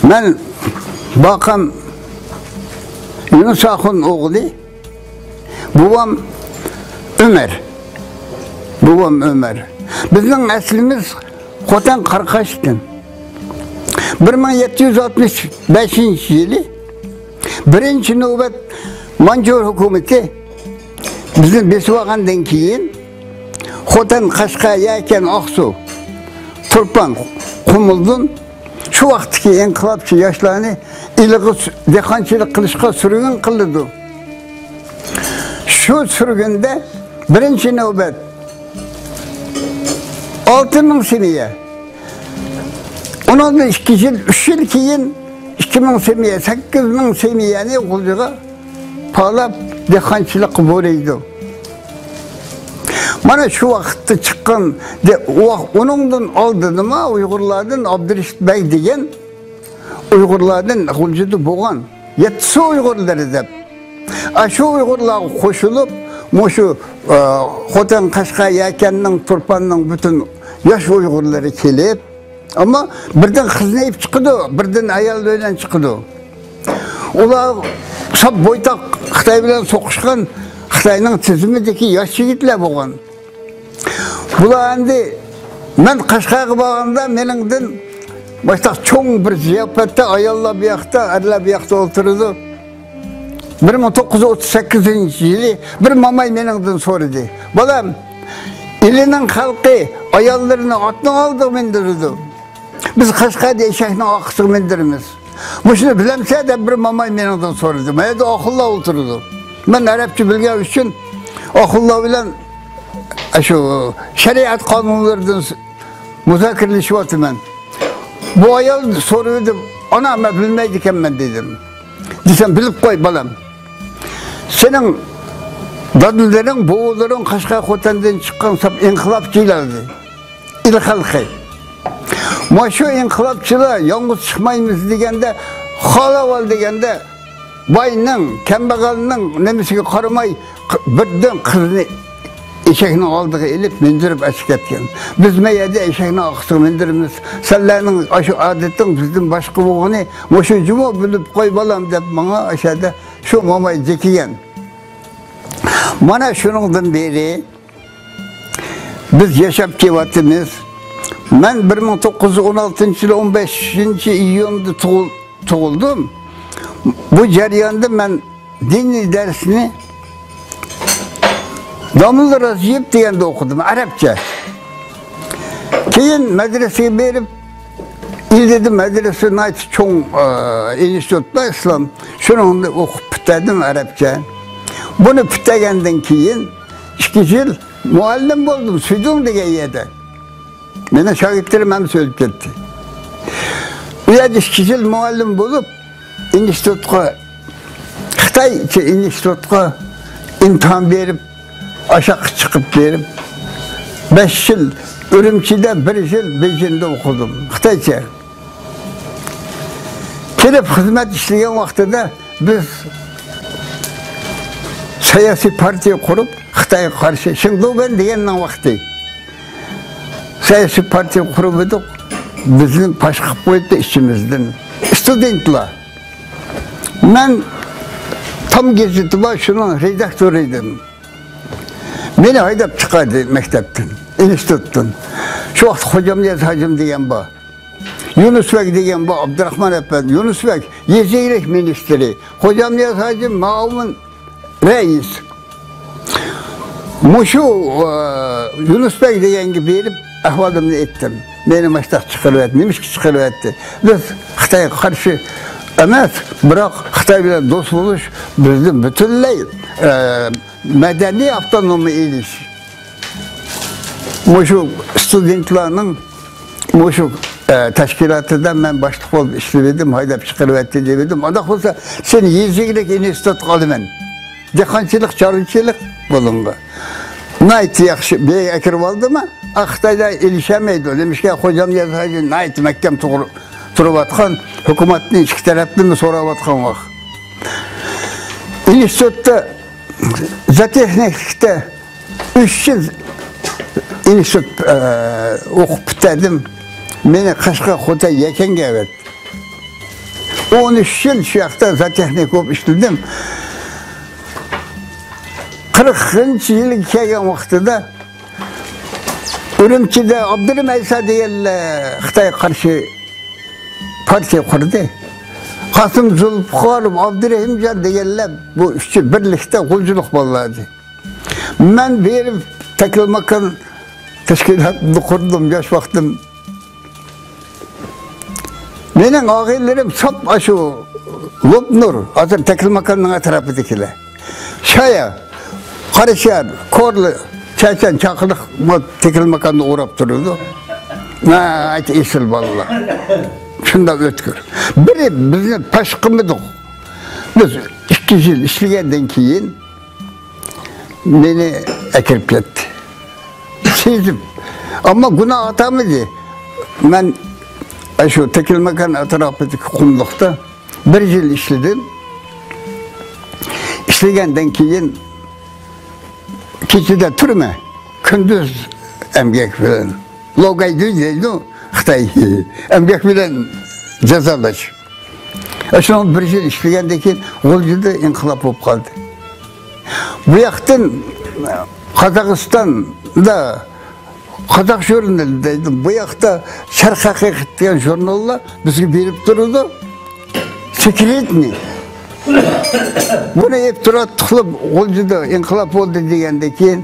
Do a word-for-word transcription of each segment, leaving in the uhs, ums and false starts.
مەن باقام يۇنۇس ئاخۇن ئوغلى، بوۋام ئۆمەر. بوۋام ئۆمەر. بىزنىڭ ئەسلىمىز خوتەن قاراقاشتىن. بىر مىڭ يەتتە يۈز ئاتمىش بەشىنچى يىلى بىرىنچى نۆۋەت مانجۇر ھۆكۈمىتى بىزنى بېسىۋالغاندىن كېيىن، خوتەن، قەشقەر، يەكەن، ئاقسۇ، تۇرپان، قۇمۇلدۇن شۇ ۋاقىتتىكى ئىنقىلابچى ياشلارنى ئىلىغا سۈ-، دېھقانچىلىق قىلىشقا سۈرگۈن قىلىدۇ. شۇ سۈرگۈندە بىرىنچى نۆۋەت ئالتە مىڭ سېمىيە، ئۇنىڭدىن ئىككى يىل، ئۈچ يىل كېيىن ئىككى مىڭ سېمىيە، سەككىز مىڭ سېمىيەنى غۇلجىغا پالاپ، دېھقانچىلىققا بۇيرۇيدۇ. مانا شۇ ۋاقىتتا چىققان، دە-، ۋاق-، ئۇنىڭدىن ئالدىنىما ئۇيغۇرلاردىن ئابدۇرېشىت بەگ دېگەن ئۇيغۇرلاردىن غۇلجىدا بولغان، يەتتىسى ئۇيغۇرلىرى دەپ. ئاشۇ ئۇيغۇرلارغا قوشۇلۇپ، مۇشۇ، ئە، خوتەن، قەشقەر، يەكەننىڭ، تۇرپاننىڭ پۈتۈن ياش ئۇيغۇرلىرى كېلىپ، ئەمما بىردىن قىزنى ئېلىپ چىقىدۇ، بىردىن ئايال بىلەن چىقىدۇ. ئۇلار ساپ بويتاق خىتاي بىلەن سوقۇشقان، خىتاينىڭ تىزىمىدىكى ياش يىگىتلەر بولغان. بۇلار ئەمدى، مەن قەشقەرگە بارغاندا مېنىڭدىن باشلاق چوڭ بىر زىياپەتتە ئاياللار بۇ ياقتا، ئەرلەر بۇ ياقتا ئولتۇرىدۇ. بىر مىڭ توققۇز يۈز ئوتتۇز سەككىزىنچى يىلى بىر ماماي مېنىڭدىن سورىدى. بالام، ئىلىنىڭ خەلقى ئاياللىرىنى ئاتنىڭ ئالدىغا مىندۈرىدۇ. بىز قەشقەردە ئېشەكنىڭ ئارقىسىغا مىندۈرىمىز. مۇشۇنى بىلەمسەن دەپ بىر ماماي مېنىڭدىن سورىدى. مانا يەردە ئاخۇنلار ئولتۇرىدۇ. مەن ئەرەبچە بىلگەن ئۈچۈن ئاخۇنلار بىلەن شۇ شەرىئەت قانۇنلىرىدىن مۇزاكىرىلىشىۋاتىمەن. بۇ ئايال سورىۋىدى، ئانا، مەن بىلمەيدىكەنمەن دېدىم. دېسەم، بىلىپ قوي، بالام. سېنىڭ دادىلىرىڭ، بوۋىلىرىڭ قەشقەر خوتەندىن چىققان ساپ ئىنقىلابچىلار ئىدى. ئىل خەلقى. مانا شۇ ئىنقىلابچىلار يالغۇز چىقمايمىز دېگەندە، خالاۋال دېگەندە، باينىڭ، كەمبەغەلنىڭ نېمىسىگە قارىماي، ق-، بىردىن قىزنى ئېشەكنىڭ ئالدىغا ئېلىپ مىندۈرۈپ ئەچىپ كەتكەن. بىز مەيەردە ئېشەكنىڭ ئارقىسىغا مىندۈرىمىز. سەنلەرنىڭ ئاشۇ ئادىتىڭ بىزدىن باشقا بولغىنى مۇشۇ جۇمۇ، بىلىپ قوي بالام دەپ ماڭا ئاشەدە شۇ ماماي جېكىگەن. مانا شۇنىڭدىن بېرى بىز ياشاپ كېلىۋاتىمىز. مەن بىر مىڭ توققۇز يۈز ئون ئالتىنچى يىلى ئون بەشىنچى ئىيۇندا تۇغۇل-، تۇغۇلدۇم. بۇ جەرياندا مەن دىنىي دەرسنى داموللا رازىيېۋ دېگەندە ئوقۇدۇم، ئەرەبچە. كېيىن مەدرىسىگە بېرىپ، ئىلىدا مەدرىسە ناھايىتى چوڭ، ئە، ئىنستىتۇت بار ئىسلام. شۇنىڭدا ئوقۇپ پۈتتۈردۈم ئەرەبچە. بۇنى پۈتتۈرگەندىن كېيىن ئىككى يىل مۇئەللىم بولدۇم، سۈيدۈڭ دېگەن يەردە. مېنىڭ شاگىرتلىرىم ھەممىسى ئۆلۈپ كەتتى. ئۇ يەردە ئىككى يىل مۇئەللىم بولۇپ، ئىنستىتۇتقا، خىتايچە ئىنستىتۇتقا ئىمتىھان بېرىپ، ئاشاققا چىقىپ بېرىپ، بەش يىل ئۈرۈمچىدە، بىر يىل بېيجىڭدا ئوقۇدۇم، خىتايچە. كېلىپ خىزمەت ئىشلىگەن ۋاقتىدا بىز سىياسىي پارتىيە قۇرۇپ، خىتايغا قارشى، شېڭدۇبەن دېگەننىڭ ۋاقتى. سىياسىي پارتىيە قۇرۇپ ئىدۇق، بىزنى پاش قىلىپ قويدى ئىچىمىزدىن. ئىستۇدېنتلار. مەن تام گېزىتى بار، شۇنىڭ رېداكتورى ئىدىم. مېنى ھايداپ چىقاردى مەكتەپتىن، ئىنستىتۇتتىن. شۇ ۋاقىت خوجامنىياز ھاجىم دېگەن بار. يۇنۇس بەگ دېگەن بار، ئابدۇراخمان ئەپەندى، يۇنۇس بەگ، يېزا ئىگىلىك مىنىستىرى، خوجامنىياز ھاجىم مۇئاۋىن رەئىس. مۇشۇ، ئە، يۇنۇس بەگ دېگەنگە بېرىپ ئەھۋالىمنى ئېيتتىم. مېنى ماشتاق چىقىرىۋەتتى، نېمىشقا چىقىرىۋەتتى؟ بىز خىتايغا قارشى ئەمەس، بىراق خىتاي بىلەن دوست بولۇش بىزنى پۈتۈنلەي، ئە، مەدەنىي ئاپتونومىيە ئېلىش. مۇشۇ ئىستۇدېنتلارنىڭ مۇشۇ، ئە، تەشكىلاتىدا مەن باشلىق بولۇپ ئىشلىۋىدىم، ھايداپ چىقىرىۋەتتى دېۋىدىم. ئۇنداق بولسا سېنى يېزا ئىگىلىك ئىنستىتۇتقا ئالىمەن. دېھقانچىلىق، چارۋىچىلىق بۇلۇڭغا. ناھايىتى ياخشى، بىر يەرگە ئەكىرىۋالدىما، ئا، خىتايلار ئېلىشەلمەيدۇ. نېمىشقا خوجامنىياز ھاجى ناھايىتى مەھكەم تۇغرا-، تۇرۇۋاتقان، ھۆكۈمەتنى ئىككى تەرەپتىنمۇ سوراۋاتقان ۋاقىت. ئىنستىتۇتتا زوتېخنىكلىكتا ئۈچ يىل ئىنستىتۇت، ئە، ئوقۇپ پۈتتۈردۈم. مېنى قەشقەر، خوتەن، يەكەنگە ئەۋەتتى. ئون ئۈچ يىل شۇ ياقتا زوتېخنىك بولۇپ ئىشلىدىم. قىرىقىنچى يىلغا كەلگەن ۋاقتىدا ئۈرۈمچىدە ئابدۇرېھىم ئەيسا دېگەنلەر خىتايغا قارشى پارتىيە قۇردى. قاسىم زۇلپىقارۇف، ئابدۇرېھىمجان دېگەنلەر، بۇ ئۈچى بىرلىكتە غۇلجىلىق بالىلار ئىدى. مەن بېرىپ تەكلىماكان تەشكىلاتىنى قۇردۇم ياش ۋاقتىم. مېنىڭ ئاغىنىلىرىم ساپ ئاشۇ لوپنۇر، ھازىر تەكلىماكاننىڭ ئەتراپىدىكىلەر. شايا، قاراشيار، كورلا، چەچەن، چاقىلىق تەكلىماكاننى ئوراپ تۇرىدۇ. ناھايىتى ئېسىل بالىلار. شۇنداق ئۆتكۈر. بىرى بىزنى پاش قىلمىدۇق. بىز ئىككى يىل ئىشلىگەندىن كېيىن مېنى ئەكىرىپ كەتتى. سېزىپ. ئەمما گۇناھ ئاتامىدى. مەن شۇ تەكلىماكان ئەتراپىدىكى قۇملۇقتا بىر يىل ئىشلىدىم. ئىشلىگەندىن كېيىن كېچىدە تۈرمە، كۈندۈز ئەمگەك بىلەن. لوگايدۇ دەيدۇ خىتاي. ئەمگەك بىلەن جازالاش. شۇنىڭ بىر يىل ئىشلىگەندىن كېيىن غۇلجىدا ئىنقىلاب بولۇپ قالدى. بۇ ياقتىن قازاقىستاندا قازاق ژۇرنىلى دەيدۇ. بۇ ياقتا شەرق ھەقىقەت دېگەن ژۇرناللار بىزگە بېرىپ تۇرىدۇ. سېكرېتنى. بۇنى ئېلىپ تۇراتتۇقلا غۇلجىدا ئىنقىلاب بولدى دېگەندىن كېيىن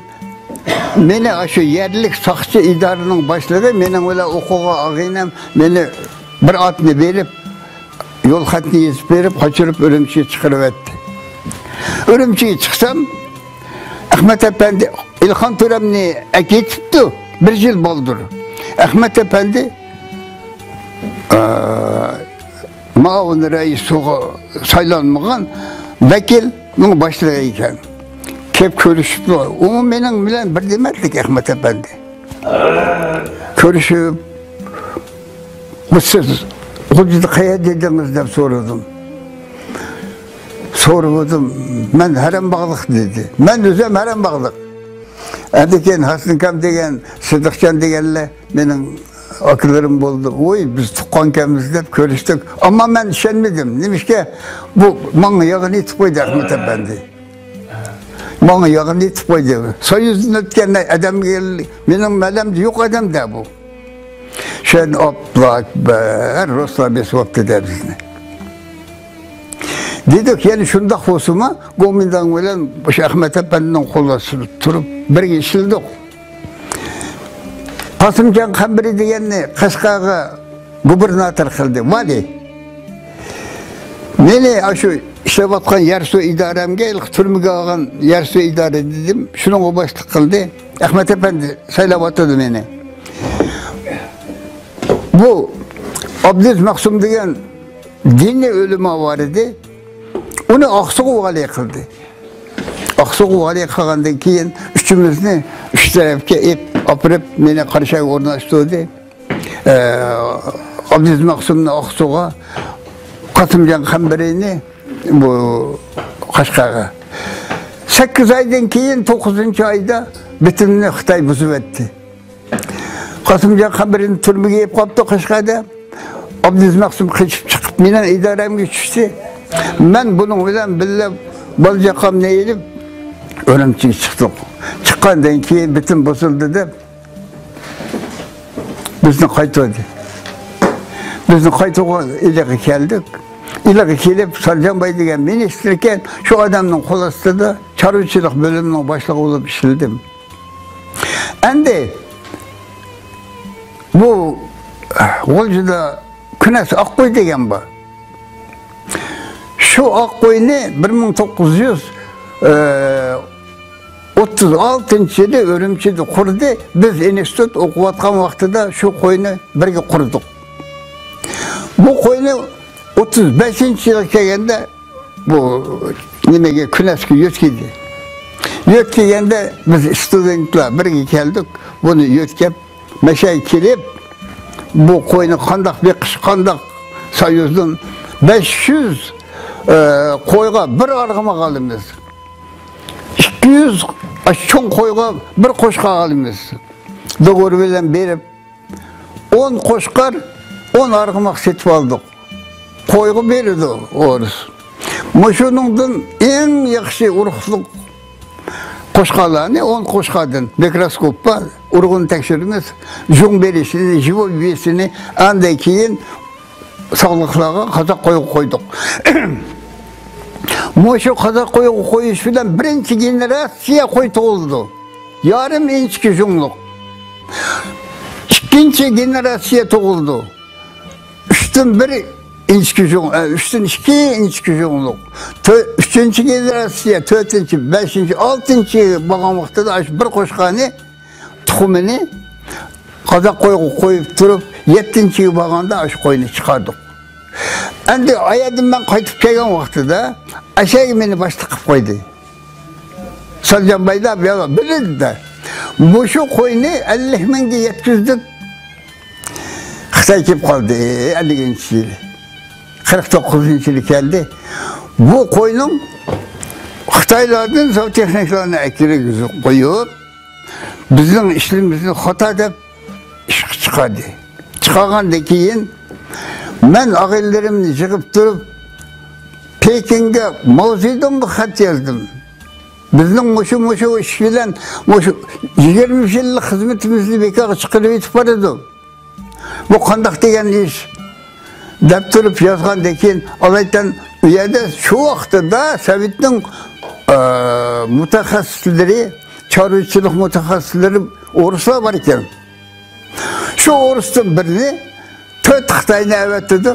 مېنى ئاشۇ يەرلىك ساقچى ئىدارىنىڭ باشلىقى، مېنىڭ بىلەن ئوقۇغان ئاغىنەم مېنى بىر ئاتنى بېرىپ، يول خەتنى يېزىپ بېرىپ، قاچۇرۇپ ئۈرۈمچىگە چىقىرىۋەتتى. ئۈرۈمچىگە چىقسام، ئەخمەت ئەپەندى ئىلھام تۆرەمنى ئەكېتىپتۇ، بىر يىل بالدۇر. ئەخمەت ئەپەندى، ئا، مۇئاۋىن رەئىسىغا سايلانمىغان ۋەكىلنىڭ باشلىقى ئىكەن. كېلىپ كۆرۈشۈپلا، ئۇ مېنىڭ بىلەن بىر دېمەتلىك ئەخمەت ئەپەندى. كۆرۈشۈپ، بۇ سىز غۇلجىدا قەيەردە ئىدىڭىز دەپ سورىدىم. سورىۋىدىم، مەن ھەرەم باغلىق دېدى. مەن ئۆزۈم ھەرەم باغلىق. ئەندىن كېيىن ھەسەنكام دېگەن، سىدىقجان دېگەنلەر مېنىڭ ئاكىلىرىم بولدى. ۋوي، بىز تۇغقانكەنمىز دەپ كۆرۈشتۇق. ئەمما مەن ئىشەنمىدىم. نېمىشقا بۇ ماڭا ياغنى ئېيتىپ قويدى ئەخمەت ئەپەندى. ماڭا ياغنى ئېيتىپ قويدى. سويۇزدىن ئۆتكەن ئادەمگە، مېنىڭ مەلەمدە يوق ئادەمدە بۇ. شەن ئابلا ئەكبەر، رۇسلان بېسىۋاپتۇ دە بىزنى. دېدۇق، يەنە شۇنداق بولسىمۇ، گومىنداڭ بىلەن شۇ ئەخمەت ئەپەندىنىڭ قول ئاستىدا تۇرۇپ، بىرگە ئىشلىدۇق. قاسىمجان قەمبىرى دېگەننى قەشقەرگە گۇبېرناتور قىلدى، ۋالىي. مېنى ئاشۇ ئىشلەۋاتقان يەر سۇ ئىدارەمگە، ھېلىقى تۈرمىگە ئالغان يەر سۇ ئىدارە دېدىم، شۇنىڭغا باشلىق قىلدى. ئەخمەت ئەپەندى سايلاۋاتىدۇ مېنى. بۇ ئابدۇز مەخسۇم دېگەن دىنىي ئۆلىما بار ئىدى. ئۇنى ئاقسۇغا ۋالىي قىلدى. ئاقسۇغا ۋالىي قىلغاندىن كېيىن ئۈچىمىزنى ئۈچ تەرەپكە ئېپ-، ئاپىرىپ، مېنى قاراشايغا ئورناشتۇردى. ئە، ئابدۇز مەخسۇمنى ئاقسۇغا، قاسىمجان قەمبىرىنى بۇ قەشقەرگە. سەككىز ئايدىن كېيىن، توققۇزىنچى ئايدا بىتىمنى خىتاي بۇزۇۋەتتى. قاسىمجان قەمبىرىنى تۈرمىگە ئېلىپ قاپتۇ قەشقەردە. ئابدۇز مەخسۇم قېچىپ چىقىپ، مېنىڭ ئىدارەمگە چۈشتى. مەن بۇنىڭ بىلەن بىللە بالا-چاقامنى ئېلىپ، ئۈرۈمچىگە چىقتۇق. چىققاندىن كېيىن، بىتىم بۇزۇلدى دەپ، بىزنى قايتۇردى. بىزنى قايتۇرغان ئىلىغا كەلدۇق. ئىلىغا كېلىپ، سارجانباي دېگەن مىنىستىر ئىكەن، شۇ ئادەمنىڭ قول ئاستىدا چارۋىچىلىق بۆلۈمىنىڭ باشلىقى بولۇپ ئىشلىدىم. ئەمدى بۇ غۇلجىدا كۈنەس ئاققوي دېگەن بار. شۇ ئاققوينى بىر مىڭ توققۇز يۈز ئوتتۇز ئالتىنچى يىلى ئۈرۈمچىدە قۇردى. بىز ئىنستىتۇت ئوقۇۋاتقان ۋاقتىدا شۇ قوينى بىرگە قۇردۇق. بۇ قوينى ئوتتۇز بەشىنچى يىلغا كەلگەندە بۇ نېمىگە، كۈنەسكە يۆتكىدى. يۆتكىگەندە بىز ستۇدېنتلار بىرگە كەلدۇق، بۇنى يۆتكەپ، مەشەگە كېلىپ، بۇ قوينى قانداق بېقىش، قانداق، سويۇزدىن بەش يۈز، ئە، قويغا بىر ئارغىماق ئالىمىز. ئىككى يۈز چوڭ قويغا بىر قوچقار ئالىمىز. دوغور بىلەن بېرىپ، ئون قوچقار، ئون ئارغىماق سېتىپ ئالدۇق. قويغا بېرىدۇ ئورۇس. مۇشۇنىڭدىن ئەڭ ياخشى ئۇرۇقلۇق قوچقارلارنى ئون قوچقاردىن مىكروسكوپ بار، ئۇرۇقىنى تەكشۈرىمىز، جۇڭ بېرىشىنى، ژىۋو بېرىشىنى، ئاندىن كېيىن ساغلىقلارغا قازاق قويغا قويدۇق. مۇشۇ قازاق قويغا قويۇش بىلەن بىرىنچى گېنېراتسىيە قوي تۇغۇلىدۇ. يارىم ئىنچىكە جۇڭلۇق. ئىككىنچى گېنېراتسىيە تۇغۇلىدۇ. ئۈچتىن بىر ئىنچىكە جۇڭ-، ئە، ئۈچتىن ئىككى ئىنچىكە جۇڭلۇق. تۆ-، ئۈچىنچى گېنېراتسىيە، تۆتىنچى، بەشىنچى، ئالتىنچى بولغان ۋاقتىدا ئاشۇ بىر قوچقارنى تۇخۇمىنى قازاق قويغا قويۇپ تۇرۇپ، يەتتىنچىگە بارغاندا ئاشۇ قوينى چىقاردۇق. ئەمدى ئايەردىن مەن قايتىپ كەلگەن ۋاقتىدا ئەشەگە مېنى باشلىق قىلىپ قويدى. سالجان بايدا بىلدى. مۇشۇ قوينى ئەللىك مىڭگە يەتكۈزدۇق. خىتاي كېلىپ قالدى، ئەللىكىنچى يىلى. قىرىق توققۇزىنچى يىلى كەلدى. بۇ قوينىڭ خىتايلاردىن زوتېخنىكلارنى ئەكىرگۈزۈپ قويۇپ، بىزنىڭ ئىشلىرىمىزنى خاتا دەپ ئىشقا چىقاردى. چىقارغاندىن كېيىن مەن ئاغىنىلىرىمنى يىغىپ تۇرۇپ، پېكىنگە، ماۋزېدۇڭغا خەت يازدىم. بىزنىڭ مۇشۇ، مۇشۇ ئىش بىلەن مۇشۇ يىگىرمە يىللىق خىزمىتىمىزنى بىكارغا چىقىرىۋېتىپ بارىدۇ. بۇ قانداق دېگەن ئىش؟ دەپ تۇرۇپ يازغاندىن كېيىن، ئالايىتەن ئۇ يەردە شۇ ۋاقتىدا سوۋېتنىڭ، ئە، مۇتەخەسسىسلىرى، چارۋىچىلىق مۇتەخەسسىسلىرى ئورۇسلار بار ئىكەن. شۇ ئورۇستىن بىرنى تۆت خىتاينى ئەۋەتتىدۇ.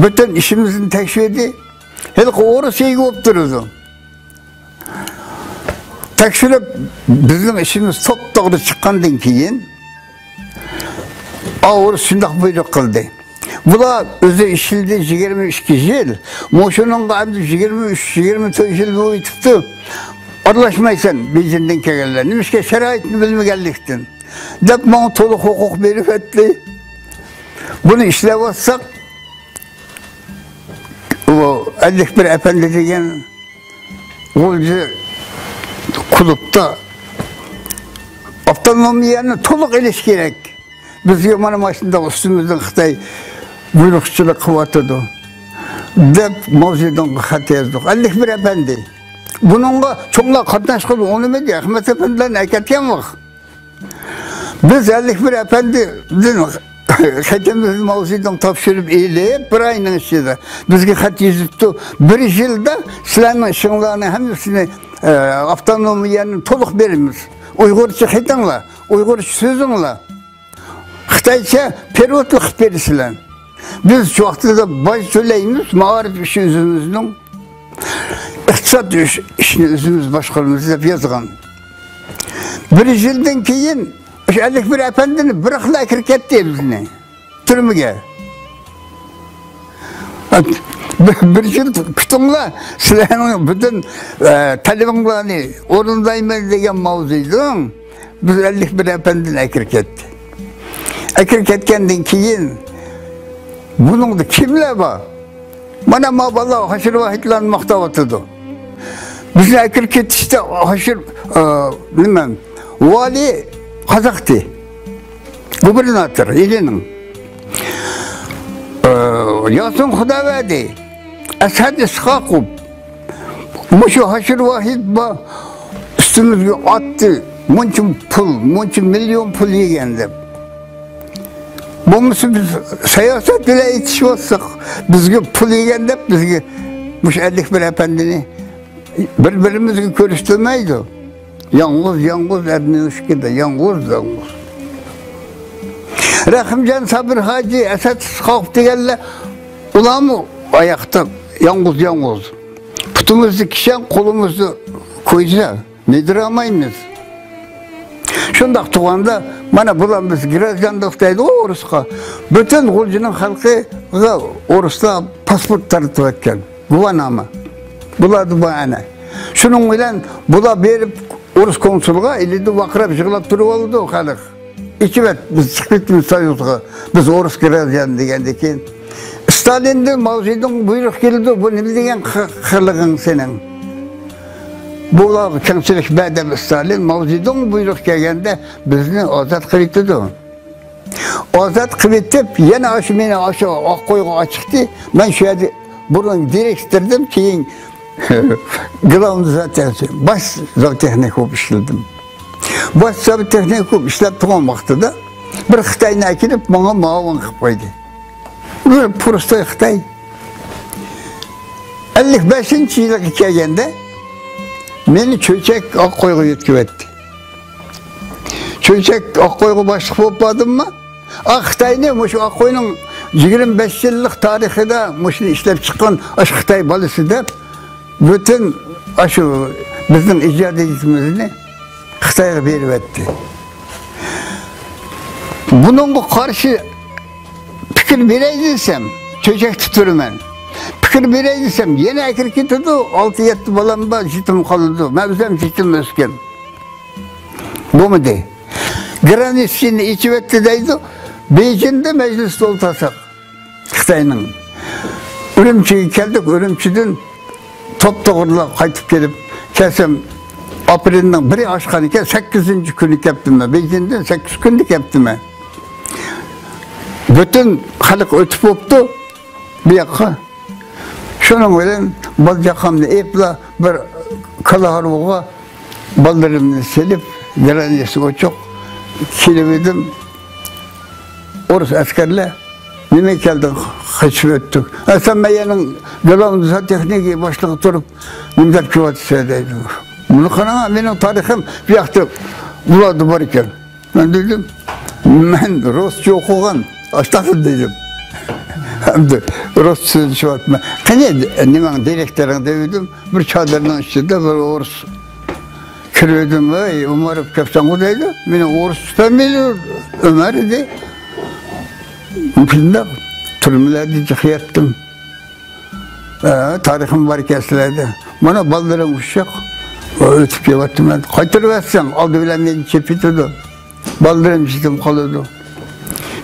پۈتۈن ئىشىمىزنى تەكشۈردى. ھېلىقى ئورۇس ئىگە بولۇپ تۇرىدۇ. تەكشۈرۈپ، بىزنىڭ ئىشىمىز توپتوغرا چىققاندىن كېيىن، ئاۋۇرۇس شۇنداق بۇيرۇق قىلدى. بۇلار ئۆزى ئىشلىدى يىگىرمە ئىككى يىل. مۇشۇنىڭغا ئەمدى يىگىرمە ئۈچ، يىگىرمە تۆت يىل بولۇپ كېتىپتۇ. ئارىلاشمايسەن بېيجىڭدىن كەلگەنلەر. نېمىشقا؟ شارائىتنى بىلمىگەنلىكتىن، دەپ ماڭا تولۇق ھوقۇق بېرىۋەتتى. بۇنى ئىشلەۋاتساق، ئۇ ئەللىك بىر ئەپەندى دېگەن غۇلجا كۇلۇبتا ئاپتونومىيەنى تولۇق ئېلىش كېرەك. بىزگە مانا ماشۇنداق ئۈستىمىزدىن خىتاي بۇيرۇقچىلىق قىلىۋاتىدۇ، دەپ ماۋزېدۇڭغا خەت يازدۇق. ئەللىك بىر ئەپەندى. بۇنىڭغا چوڭلار قاتناشقىلى ئۇنىمىدى. ئەخمەت ئەپەندىلەرنى ئەكەتكەن ۋاقىت. بىز ئەللىك بىر ئەپەندىدىن خېتىمىزنى ماۋزېدۇڭ تاپشۇرۇپ ئېلىپ، بىر ئاينىڭ ئىچىدە بىزگە خەت يېزىپتۇ. بىر يىلدا سىلەرنىڭ ئىشىڭلارنى ھەممىسىنى، ئە، ئاپتونومىيەنى تولۇق بېرىمىز. ئۇيغۇرچە خېتىڭلار، ئۇيغۇرچە سۆزۈڭلار. خىتايچە پېرېۋوتلۇق قىلىپ بېرىسىلەر. بىز شۇ ۋاقتىدا باج تۆلەيمىز، مائارىپ ئىشى ئۆزىمىزنىڭ، ئىقتىساد ئىش-، ئىشنى ئۆزىمىز باشقۇرىمىز دەپ يازغان. بىر يىلدىن كېيىن شۇ ئەللىك بىر ئەپەندىنى بىراقلا ئەكىرىپ كەتتى بىزنى تۈرمىگە. بىر، بىر يىل كۈتۈڭلار، سىلەرنىڭ پۈتۈن، ئە، تەلىپىڭلارنى ئورۇندايمەن دېگەن ماۋزېدۇڭ بىز ئەللىك بىر ئەپەندىنى ئەكىرىپ كەتتى. ئەكىرىپ كەتكەندىن كېيىن بۇنىڭدا كىملەر بار؟ مانا ما بالىلار ھاشىر ۋاھىدلارنى ماختاۋاتىدۇ. بىزنى ئەكىرىپ كېتىشتە ھاشىر، ئە، نېمە، ۋالىي قازاقتى. گۇبېرناتور ئىلىنىڭ، ئە، ياسىن خۇدابەردى، ئەسئەت ئىسقاقوف، مۇشۇ ھاشىر ۋاھىد بار، ئۈستىمىزگە ئاتتى، مۇنچە پۇل، مۇنچە مىليون پۇل يېگەن دەپ. بولمىسا بىز ساياسەت بىلەن ئېتىشىۋاتساق، بىزگە پۇل يېگەن دەپ، بىزگە مۇشۇ ئەللىك بىر ئەپەندىنى بىر-بىرىمىزگە كۆرسىتەلمەيدۇ. يالغۇز، يالغۇز ئەرنىشكىدە، يالغۇز، يالغۇز. رەھىمجان سابىر ھاجى، ئەسەت ئىسقاقوف دېگەنلەر، ئۇلارمۇ ئاياقتا يالغۇز، يالغۇز. پۇتىمىزدا كىشەن، قولىمىزدا كويزا. نېدىرامايمىز. شۇنداق تۇرغاندا، مانا بۇلار بىز گراژدانلىق دەيدىغۇ ئورۇسقا. پۈتۈن غۇلجىنىڭ خەلقىگە ئورۇسلار پاسپورت تارتىۋەتكەن، گۇۋاھنامە. بۇلاردا بار ئەنە. شۇنىڭ بىلەن بۇلار بېرىپ ئورۇس كونسۇلىغا ئىلىدە ۋارقىراپ يىغلاپ تۇرۇۋالىدۇ خەلق. ئېچىۋەت، بىز چىقىپ كېتىمىز سويۇزغا، بىز ئورۇس گراژدان دېگەندىن كېيىن، ستالىندىن ماۋزېدۇڭ بۇيرۇق كېلىدۇ، بۇ نېمە دېگەن قى-، قىلىقىڭ سېنىڭ؟ بۇلارغا كەڭچىلىك بەر دەپ ستالىن، ماۋزېدۇڭ بۇيرۇق كەلگەندە بىزنى ئازاد قىلىۋېتىدۇ. ئازاد قىلىۋېتىپ، يەنە ئاشۇ مېنى ئاشۇ ئاققويغا ئاچىقتى. مەن شۇ يەردە بۇرۇن دىرېكتور ئىدىم، كېيىن گلوۋنىي زاۋتېخنىك، باش زاۋتېخنىك بولۇپ ئىشلىدىم. باش زاۋتېخنىك بولۇپ ئىشلەپ تۇرغان ۋاقتىدا بىر خىتاينى ئەكېلىپ، ماڭا مۇئاۋىن قىلىپ قويدى. بىر پروستوي خىتاي. ئەللىك بەشىنچى يىلىغا كەلگەندە مېنى چۆچەك ئاققويغا يۆتكىۋەتتى. چۆچەك ئاققويغا باشلىق بولۇپ باردىممۇ، ئا، خىتاينى، مۇشۇ ئاققوينىڭ يىگىرمە بەش يىللىق تارىخىدا مۇشۇنى ئىشلەپ چىققان ئاشۇ خىتاي بالىسى دەپ، پۈتۈن ئاشۇ بىزنىڭ ئىجادىيىتىمىزنى خىتايغا بېرىۋەتتى. بۇنىڭغا قارشى پىكىر بېرەي دېسەم، چۆچەكتە تۇرىمەن. پىكىر بېرەي دېسەم، يەنە ئەكىرىپ كېتىدۇ. ئالتە يەتتە بالام بار، يېتىم قالىدۇ. مەن ئۆزۈم يېتىم ئۆسكەن. بولمىدى. گرانىتسىنى ئېچىۋەتتى دەيدۇ. بېيجىڭدا مەجلىستە ئولتۇرساق، خىتاينىڭ. ئۈرۈمچىگە كەلدۇق، ئۈرۈمچىدىن توپتوغرىلا قايتىپ كېلىپ، كەلسەم، ئاپرېلنىڭ بىرى ئاشقان ئىكەن، سەككىزىنچى كۈنى كەپتىمەن. بېيجىڭدىن سەككىز كۈندە كەپتىمەن. پۈتۈن خەلق ئۆتۈپ بوپتۇ بۇ ياققا. شۇنىڭ بىلەن بالا-چاقامنى ئېلىپلا بىر كالا ھارۋىغا بالىلىرىمنى سېلىپ، گرانىتسى ئوچۇق كېلىۋىدىم. ئورۇس ئەسكەرلەر، «نېمە كەلدىڭ، قېچىپ ئۆتتۈڭ؟ ھە، سەن مەيەنىڭ گلوۋنىي زاۋتېخنىكى باشلىقى تۇرۇپ، نېمە دەپ كېلىۋاتىسەن؟» دەيدۇ. «بۇنى قاراڭ، مېنىڭ تارىخىم بۇ ياقتا، بۇلاردا بار ئىكەن.» مەن دېدىم، «مەن رۇسچە ئوقۇغان، ئاشتاق» دېدىم. ئەمدى رۇسچە سۆزلىشىۋاتىمەن. «قېنى، نېمەڭ، دىرېكتورىڭ؟» دېدىم. بىر چادىرنىڭ ئىچىدە بىر ئورۇس كىرىۋىدىم. «ۋەي، ئوماروف كەپسەنغۇ» دەيدۇ. مېنىڭ ئورۇسچە فامىلىيەم ئۆمەر ئىدى. شۇنداق تۈرمىلەردە جىق ياتتىم. ھە، تارىخىم بار ئىكەن سىلەردە. مانا بالىلىرىم ئۇششاق. ئۆتۈپ كېلىۋاتىمەن. قايتۇرۇۋەتسەڭ، ئالدى بىلەن مېنى چېپىتىدۇ. بالىلىرىم يېتىم قالىدۇ.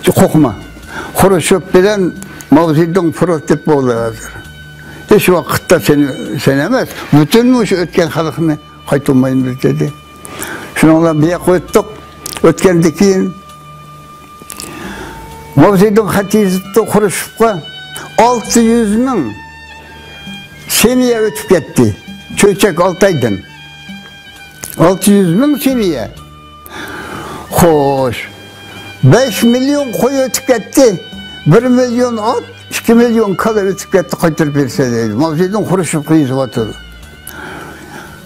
قورقما. خرۇشچوف بىلەن ماۋزېدۇڭ پروتىپ بولدى ھازىر. ھېچ ۋاقىتتا سېنى، سەن ئەمەس، پۈتۈن مۇشۇ ئۆتكەن خەلقنى قايتۇرمايمىز دېدى. شۇنىڭ بىلەن بۇ ياققا ئۆتتۇق. ئۆتكەندىن كېيىن ماۋزېدۇڭ خەت يېزىپتۇ خرۇشچوفقا. ئالتە يۈز مىڭ سېمىيە ئۆتۈپ كەتتى. چۆچەك، ئالتايدىن. ئالتە يۈز مىڭ سېمىيە. خوش. بەش مىليون قوي ئۆتۈپ كەتتى. بىر مىليون ئات، ئىككى مىليون كالا ئۆتۈپ كەتتى، قايتۇرۇپ بەرسە دەيدۇ. ماۋزېدۇڭ خرۇشچوفقا يېزىۋاتىدۇ.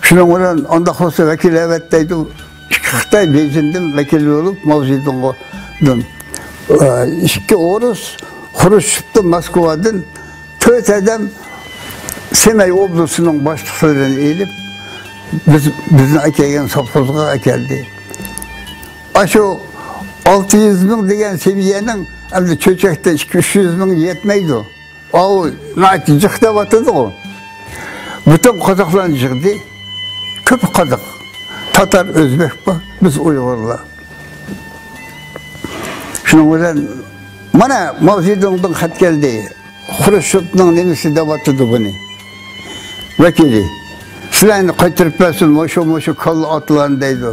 شۇنىڭ بىلەن ئانداق بولسا ۋەكىل ئەۋەت دەيدۇ. ئىككى خىتاي بېيجىڭدىن ۋەكىل بولۇپ، ماۋزېدۇڭغا، ئىككى ئورۇس خرۇشچوفنى موسكۋادىن تۆت ئادەم سېمەي ئوبلاستىنىڭ باشلىقلىرىنى ئېلىپ، بىز، بىزنى ئەكەلگەن سوپخوزغا ئەكەلدى. ئاشۇ ئالتە يۈز مىڭ دېگەن سېمىيەنىڭ ئەمدى چۆچەكتە ئىككى يۈز، ئۈچ يۈز مىڭ يەتمەيدۇ. ئاۋۇ ناھايىتى جىق دەۋاتىدىغۇ. پۈتۈن قازاقلارنى يىغدى. كۆپى قازاق. تاتار، ئۆزبەك بار، بىز ئۇيغۇرلار. شۇنىڭ بىلەن مانا ماۋزېدۇڭدىن خەت كەلدى. خرۇشچوفنىڭ نېمىسى دەۋاتىدۇ بۇنى. ۋەكىلى. سىلەرنى قايتۇرۇپ بەرسۇن، مۇشۇ، مۇشۇ كاللا ئاتلارنى دەيدۇ.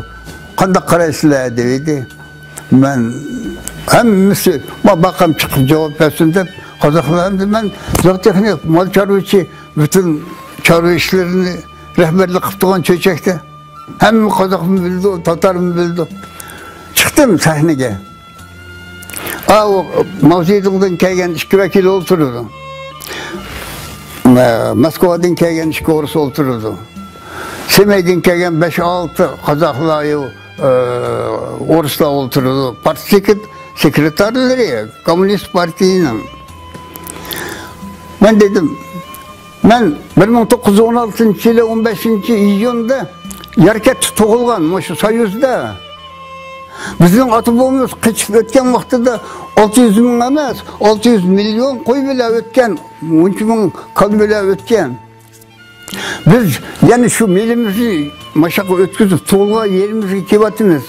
قانداق قارايسىلەر دېدى. مەن ھەممىسى، ما باقام چىقىپ جاۋاب بەرسۇن دەپ، قازاقلار ئەمدى مەن زاۋتېخنىك مال چارۋىچى، پۈتۈن چارۋا ئىشلىرىنى رەھبەرلىك قىلىپ تۇرغان چۆچەكتە. ھەممە قازاقمۇ بىلىدۇ، تاتارمۇ بىلىدۇ. چىقتىم سەھنىگە. ئاۋۇ ماۋزېدۇڭدىن كەلگەن ئىككى ۋەكىل ئولتۇرىدۇ. مە-، موسكۋادىن كەلگەن ئىككى ئورۇس ئولتۇرىدۇ. سېمەيدىن كەلگەن بەش-ئالتە قازاقلار، ئە، ئورۇسلار ئولتۇرىدۇ. پارتسېكرېت-، سېكرېتارلىرى كوممۇنىست پارتىيىنىڭ. مەن دېدىم، مەن بىر مىڭ توققۇز يۈز ئون ئالتىنچى يىلى ئون بەشىنچى ئىيۇندا ياركەنتتە تۇغۇلغان، مۇشۇ سويۇزدا. بىزنىڭ ئاتا-بوۋىمىز قېچىپ ئۆتكەن ۋاقتىدا ئالتە يۈز مىڭ ئەمەس، ئالتە يۈز مىليون قوي بىلەن ئۆتكەن، مۇنچە مىڭ كالا بىلەن ئۆتكەن. بىز يەنە شۇ مېلىمىزنى ماشاققا ئۆتكۈزۈپ، تۇغۇلغان يېرىمىزگە كېلىۋاتىمىز.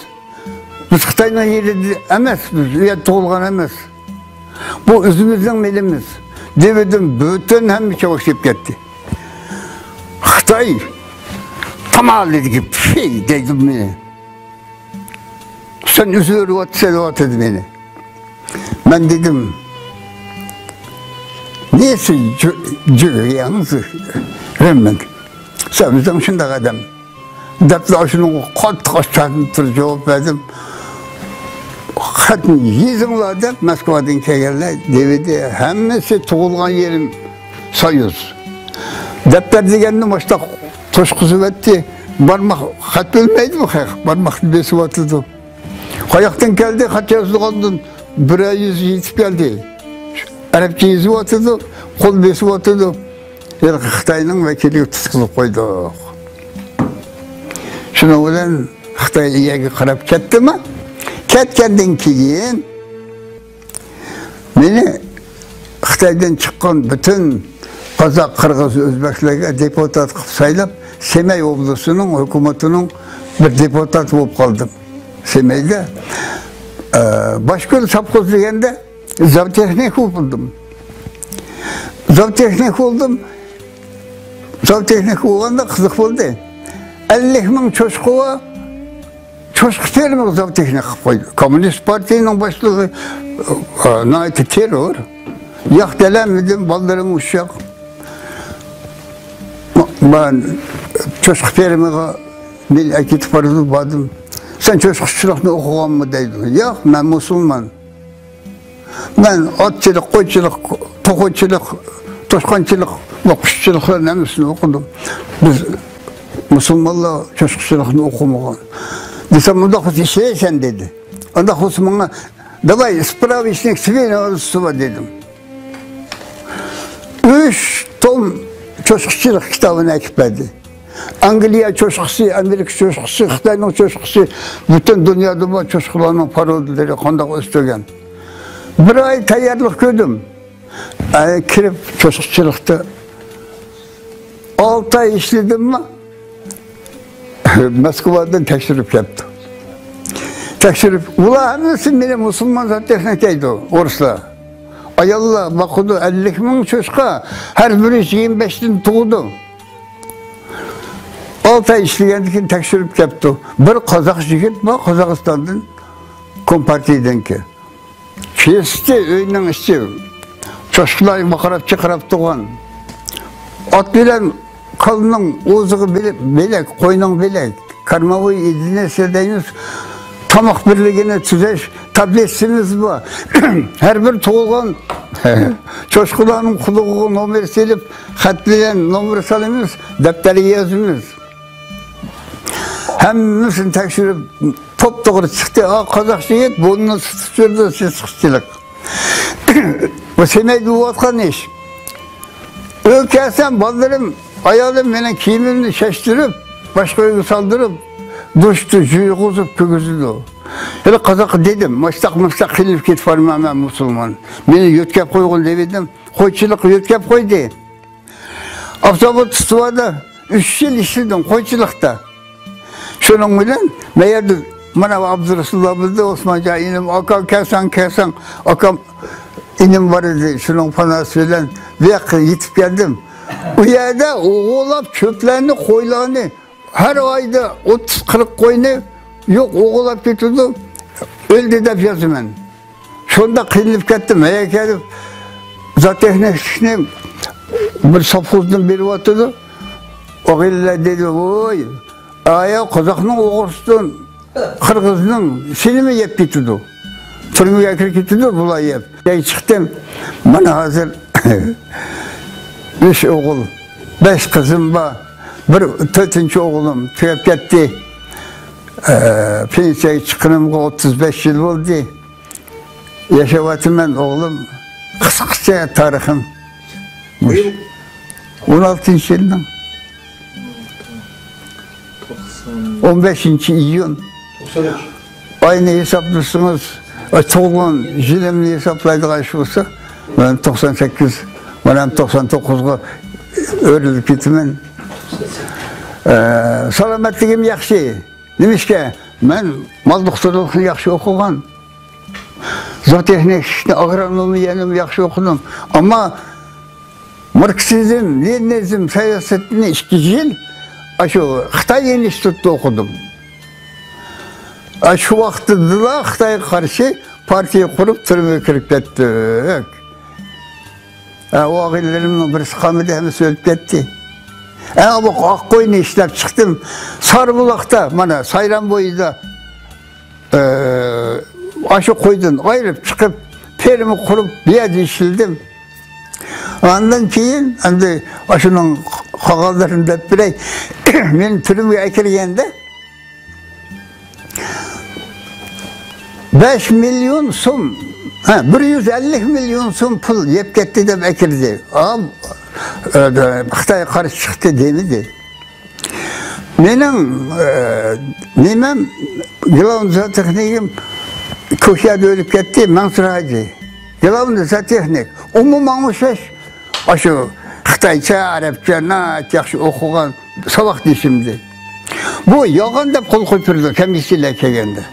بىز خىتاينىڭ يېرىدە ئەمەس، بىز ئۇ يەردە تۇغۇلغان ئەمەس. بۇ ئۆزىمىزنىڭ مېلىمىز. دېۋىدىن بۈتۈن ھەممە چاۋاك چىقىپ كەتتى. خىتاي تامالىدىكى پىي دەيدۇ مېنى. سەن ئۆزۈۋېرىۋاتىسەن دەۋاتىدۇ مېنى. مەن دېدىم، نېسى جۈ-، جۈگەيەڭ رېمنىڭ؟ سەن ئۆزۈڭ شۇنداق ئادەم. دەپلا ئاشۇنىڭغا قاتتىق ئاچچىقلىنىپ تۇرۇپ جاۋاب بەردىم. خەتنى يېزىڭلار دەپ، مەسكۇۋادىن كەلگەنلەر دېۋىدى. ھەممىسى تۇغۇلغان يېرىم سويۇز. دەپتەر دېگەننى مۇشتاق توشقۇزۇۋەتتى. بارماق، خەت بىلمەيدىغۇ خەق، بارماقنى بېسىۋاتىدۇ. قاياقتىن كەلدى؟ خەت يازىدىغاندىن بىرەر يۈز يېتىپ كەلدى. ئەرەبچە يېزىۋاتىدۇ، قول بېسىۋاتىدۇ. ھېلىقى خىتاينىڭ ۋەكىلىگە تۇتقۇزۇپ قويدۇق. شۇنىڭ بىلەن خىتاي يەرگە قاراپ كەتتىمۇ؟ كەتكەندىن كېيىن مېنى خىتايدىن چىققان پۈتۈن قازاق، قىرغىز، ئۆزبەكلەرگە دېپۇتات قىلىپ سايلاپ، سېمەي ئوبلاستىنىڭ ھۆكۈمىتىنىڭ بىر دېپۇتاتى بولۇپ قالدىم. سېمەيدە، ئە، باشكۆل سوۋخوز دېگەندە زاۋتېخنىك بولدۇم. زاۋتېخنىك بولدۇم. زاۋتېخنىك بولغاندا قىزىق بولدى. ئەللىك مىڭ چوشقا بار، چوشقا فېرمىغا زاۋتېخنىك قىلىپ قويدى. كوممۇنىست پارتىيىنىڭ باشلىقى، ئا، ناھايىتى تېررور. ياق دېيەلمىدىم، بالىلىرىم ئۇششاق. مەن چوشقا فېرمىغا مېنى ئەكېتىپ بارىدۇ، باردىم. سەن چوشقىچىلىقنى ئوقۇغانمۇ دەيدۇ. ياق، مەن مۇسۇلمان. مەن ئاتچىلىق، قويچىلىق، توخۇچىلىق، توشقانچىلىق ۋە قۇشچىلىقلارنىڭ ھەممىسىنى ئوقۇدۇم. بىز مۇسۇلمانلار چوشقىچىلىقنى ئوقۇمىغان. دېسەم، ئۇنداق بولسا ئىشلەيسەن دېدى. ئۇنداق بولسا ماڭا، داۋاي، سپراۋىچنىك سۋېنوزسۋا دېدىم. ئۈچ توم چوشقىچىلىق كىتابىنى ئەكىپ بەردى. ئانگلىيە چوشقىسى، ئامېرىكا چوشقىسى، خىتاينىڭ چوشقىسى، پۈتۈن دۇنيادا بار چوشقىلارنىڭ پارودىلىرى قانداق ئۆستۈرگەن. بىر ئاي تەييارلىق كۆردۈم. ئەي، كىرىپ چوشقىچىلىقتا ئالتە ئاي ئىشلىدىممۇ، مەسكۇۋادىن تەكشۈرۈپ كەپتۇ. تەكشۈرۈپ، ئۇلار ھەممىسى مېنى مۇسۇلمان زاۋتېخنىك دەيدۇ، ئورۇسلار. ئاياللار باقىدۇ، ئەللىك مىڭ چوشقا، ھەر بىرى يىگىرمە بەشتىن تۇغىدۇ. ئالتە ئاي ئىشلىگەندىن كېيىن تەكشۈرۈپ كەپتۇ. بىر قازاق يىگىت بار، قازاقىستاندىن، كومپارتىيىدىنكى. كېسىتى ئۆينىڭ ئىچى. چوشقىلار ماقىراپ چىقىراپ تۇرغان. ئات بىلەن كالىنىڭ ئوزۇقى بىلەك، بىلەك، قوينىڭ بىلەك. كارماۋۇي ئېدىنىسى دەيمىز. تاماق بىرلىكىنى تۈزەش تابلېتسىمىز بار. ھەر بىر تۇغۇلغان چوشقىلارنىڭ قۇلىقىغا نومۇر سېلىپ، خەت بىلەن نومۇر سالىمىز، دەپتەرگە يازىمىز. ھەممىسىنى تەكشۈرۈپ، توپتوغرا چىقتى. ئا، قازاق يىگىت بۇرنىنى تۇتۇپ يۈردى، سېسىقچىلىق. بۇ سېمەيدە بولۇۋاتقان ئىش. ئۆيگە كەلسەم، بالىلىرىم، ئايالىم مېنىڭ كىيىمىمنى چەشتۈرۈپ، باشقا ئۆيگە سالدۇرۇپ، دۇشتا جۇيغۇزۇپ كىرگۈزىدۇ. ھېلى قازاققا دېدىم، ماشتاق، ماشتاق قىينىلىپ كېتىپ بارىمەن، مەن مۇسۇلمان. مېنى يۆتكەپ قويغىن دېۋىدىم. قويچىلىققا يۆتكەپ قويدى. ئاپتوبۇس تۇتۇۋالدى. ئۈچ يىل ئىشلىدىم قويچىلىقتا. شۇنىڭ بىلەن مەن يەردە، مانا، ئابدۇرۇسۇللا بىلدى، ئوسمانجان ئىنىم، ئاكا كەلسەڭ، كەلسەڭ، ئاكام، ئىنىم بار ئىدى، شۇنىڭ پاناسى بىلەن بۇ ياققا يېتىپ كەلدىم. ئۇ يەردە ئوغۇرلاپ چۆپلەرنى، قويلارنى، ھەر ئايدا ئوتتۇز قىرىق قوينى يوق، ئوغۇرلاپ كېتىدۇ، ئۆلدى دەپ يازىمەن. شۇنداق قىينىلىپ كەتتىم. ھەيە كەلدىم، زوتېخنىكنى بىر سوفخوزدىن بېرىۋاتىدۇ. ئوغۇللار دېدى، ۋوي، ئايا قازاقنىڭ ئوغرىسىدىن قىرغىزنىڭ سېنىمۇ يەپ كېتىدۇ. تۈرمىگە كىرىپ كېتىدۇ بۇلار يەپ. جاي چىقتىم. مانا ھازىر ئۈچ ئوغۇل، بەش قىزىم بار. بىر تۆتىنچى ئوغلۇم تۈگەپ كەتتى. ئە، پېنسىيەگە چىققىنىمغا ئوتتۇز بەش يىل بولدى. ياشاۋاتىمەن، ئوغلۇم. قىسقىچە تارىخىم مۇشۇ. بۇ يىل؟ ئون ئالتىنچى يىلنىڭ توقسان. ئون بەشىنچى ئىيۇن. توقسان ئۈچ. ئاينى ھېسابلىسىڭىز، ئە، تۇغۇلغان يىلىمنى ھېسابلايدىغان ئىش بولسا، مەن توقسان سەككىز، مانا توقسان توققۇزغا ئۆرۈلۈپ كېتىمەن. ئە، سالامەتلىكىم ياخشى. نېمىشقا؟ مەن مال دوختۇرلۇقنى ياخشى ئوقۇغان. زوتېخنىكنى، ئاگرونومىيەنىمۇ ياخشى ئوقۇدۇم. ئەمما ماركسىزم، لېنىنىزم سىياسىتىنى ئىككى يىل ئاشۇ خىتاي ئىنستىتۇتىدا ئوقۇدۇم. ئاشۇ ۋاقتىدىلا خىتايغا قارشى پارتىيە قۇرۇپ، تۈرمىگە كىرىپ كەتتۇق. ھە، ئۇ ئاغىنىلىرىمنىڭ بىرسى قالمىدى، ھەممىسى ئۆلۈپ كەتتى. ھە، بۇ ئاق قوينى ئىشلەپ چىقتىم. سارىبۇلاقتا، مانا، سايرام بويىدا، ئە، ئاشۇ قويدىن ئايرىپ چىقىپ، فېرما قۇرۇپ، بۇ يەردە ئىشلىدىم. ئاندىن كېيىن، ئەمدى ئاشۇنىڭ قالغانلىرىنى دەپ بېرەي. مېنى تۈرمىگە ئەكىرگەندە، بەش مىليون سوم، ھە، بىر يۈز ئەللىك مىليون سوم پۇل يەپ كەتتى دەپ ئەكىردى. ئام، ئە، خىتايغا قارشى چىقتى دېمىدى. مېنىڭ، ئە، نېمەم، گىلاۋنىي زوتېخنىكىم كوشادا ئۆلۈپ كەتتى، مەنسۇر ھاجى. گىلاۋنىي زوتېخنىك. ئۇمۇ ماڭا ئوخشاش. ئاشۇ خىتايچە، ئەرەبچە ناھايىتى ياخشى ئوقۇغان ساۋاقدىشىمدى. بۇ يالغان دەپ قول قويۇپ بېرىدۇ كومىسسىيەلەر كەلگەندە.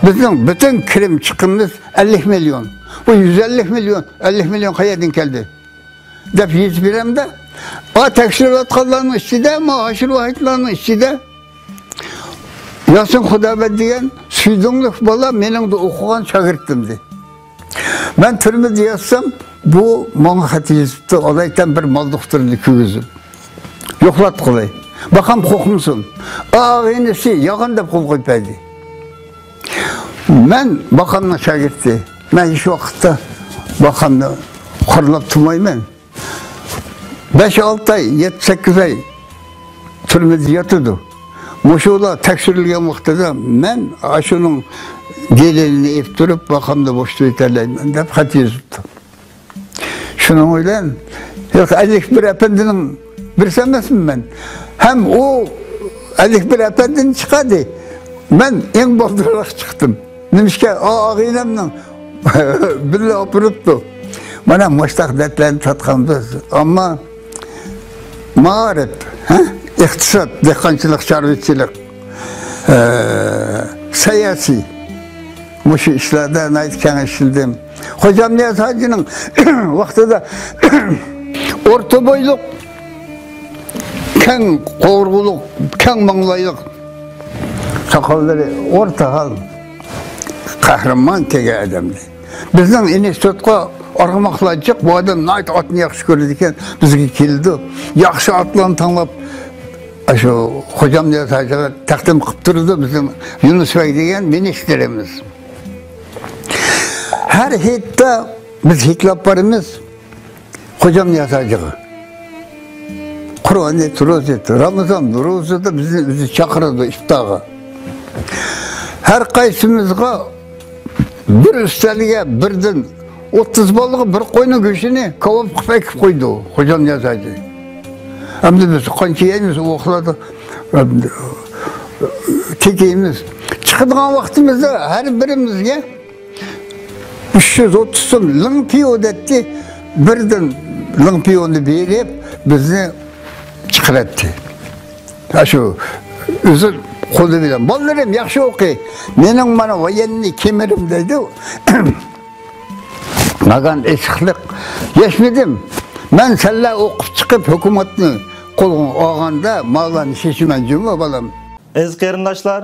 بىزنىڭ پۈتۈن كىرىم چىقىمىز ئەللىك مىليون. بۇ يۈز ئەللىك مىليون، ئەللىك مىليون قەيەردىن كەلدى؟ دەپ يېزىپ بېرەمدە. ئا، تەكشۈرۈۋاتقانلارنىڭ ئىچىدە، ماھاشۇر ۋاھىتلارنىڭ ئىچىدە ياسىن خۇدابەت دېگەن سۈيدۈڭلۈك بالا مېنىڭدە ئوقۇغان شاگىرتىمدى. مەن تۈرمىدە ياتسام، بۇ ماڭا خەت يېزىپتۇ، ئالايىتەن بىر مال دوختۇرىنى كىرگۈزۈپ يوقلاتقىلى. باقام قورقمىسۇن. ئاغىنىسى يالغان دەپ قول قويۇپ بەردى. مەن باقامنىڭ شاگىرتى. مەن ھېچ ۋاقىتتا باقامنى قورلاپ تۇرمايمەن. بەش-ئالتە ئاي، يەتتە-سەككىز ئاي تۈرمىدە ياتىدۇ. مۇشۇلار تەكشۈرۈلگەن ۋاقتىدا مەن ئاشۇنىڭ دېلىلىنى ئېلىپ تۇرۇپ، باقامنى بوشىتىۋېتەلەيمەن دەپ خەت يېزىپتۇ. شۇنىڭ بىلەن، ياق، ئەللىك بىر ئەپەندىنىڭ بىرسى ئەمەسمۇ مەن؟ ھەم ئۇ ئەللىك بىر ئەپەندىنى چىقاردى. مەن ئەڭ بالدۇرراق چىقتىم. نېمىشقا، ئا-، ئاغىنەمنىڭ بىللە ئاپىرىپتۇ. مانا مۇشتاق دەردلەرنى تارتقانبىز. ئەمما مائارىپ، ھە؟ ئىقتىساد، دېھقانچىلىق، چارۋىچىلىق، ئە، سىياسىي، مۇشۇ ئىشلاردا ناھايىتى كەڭ ئىشلىدىم. خوجامنىياز ھاجىنىڭ ۋاقتىدا ئورتا بويلۇق، كەڭ قوۋۇرغىلىق، كەڭ ماڭلايلىق، ساقاللىرى ئورتا ھال، قەھرىمان كەلگەن ئادەمدى. بىزنىڭ ئىنستىتۇتقا ئارغىماقلار جىق، بۇ ئادەم ناھايىتى ئاتنى ياخشى كۆرىدىكەن، بىزگە كېلىدۇ. ياخشى ئاتلارنى تاڭلاپ، ئاشۇ خوجامنىياز ھاجىغا تەقدىم قىلىپ تۇرىدۇ بىزنىڭ يۇنۇس بەگ دېگەن مىنىستىرىمىز. ھەر ھېيتتا بىز ھېيتلاپ بارىمىز. خوجامنىياز ھاجىغا. قۇرئان ئېيت، روزا ئېيت، رامىزان روزىدا بىزنى ئۆزى چاقىرىدۇ ئىپتارغا. ھەر قايسىمىزغا بىر ئۈستەلگە بىردىن ئوتتۇز بالىغا بىر قوينىڭ گۆشىنى كاۋاپ قىلىپ ئەكىپ قويىدۇ خوجامنىياز ھاجى. ئەمدى بىز قانچە يەيمىز، ئۇ ۋاقىتلاردا تېتىيمىز. چىقىدىغان ۋاقتىمىزدا ھەر بىرىمىزگە ئۈچ يۈز ئوتتۇز سوم لىڭ پيۇ دەيتتى، بىردىن لىڭ پيۇنى بېرىپ، بىزنى چىقىراتتى. ئاشۇ ئۆزى قولى بىلەن. بالىلىرىم ياخشى ئوقۇي. مېنىڭ مانا ۋايېننىي كېمىرىم دەيدۇ. ناگان ئېسىقلىق يەشمىدىم. مەن سەنلەر ئوقۇپ چىقىپ ھۆكۈمەتنى قولغا ئالغاندا ماللارنى شېشىمەن جۇمۇ بالام. ئەزىز قېرىنداشلار،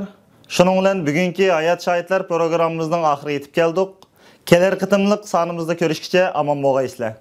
شۇنىڭ بىلەن بۈگۈنكى ھايات شاھىتلار پروگراممىمىزنىڭ ئاخىرىغا يېتىپ كەلدۇق. كېلەر قېتىملىق سانىمىزدا كۆرۈشكىچە ئامان بولغايسىلەر.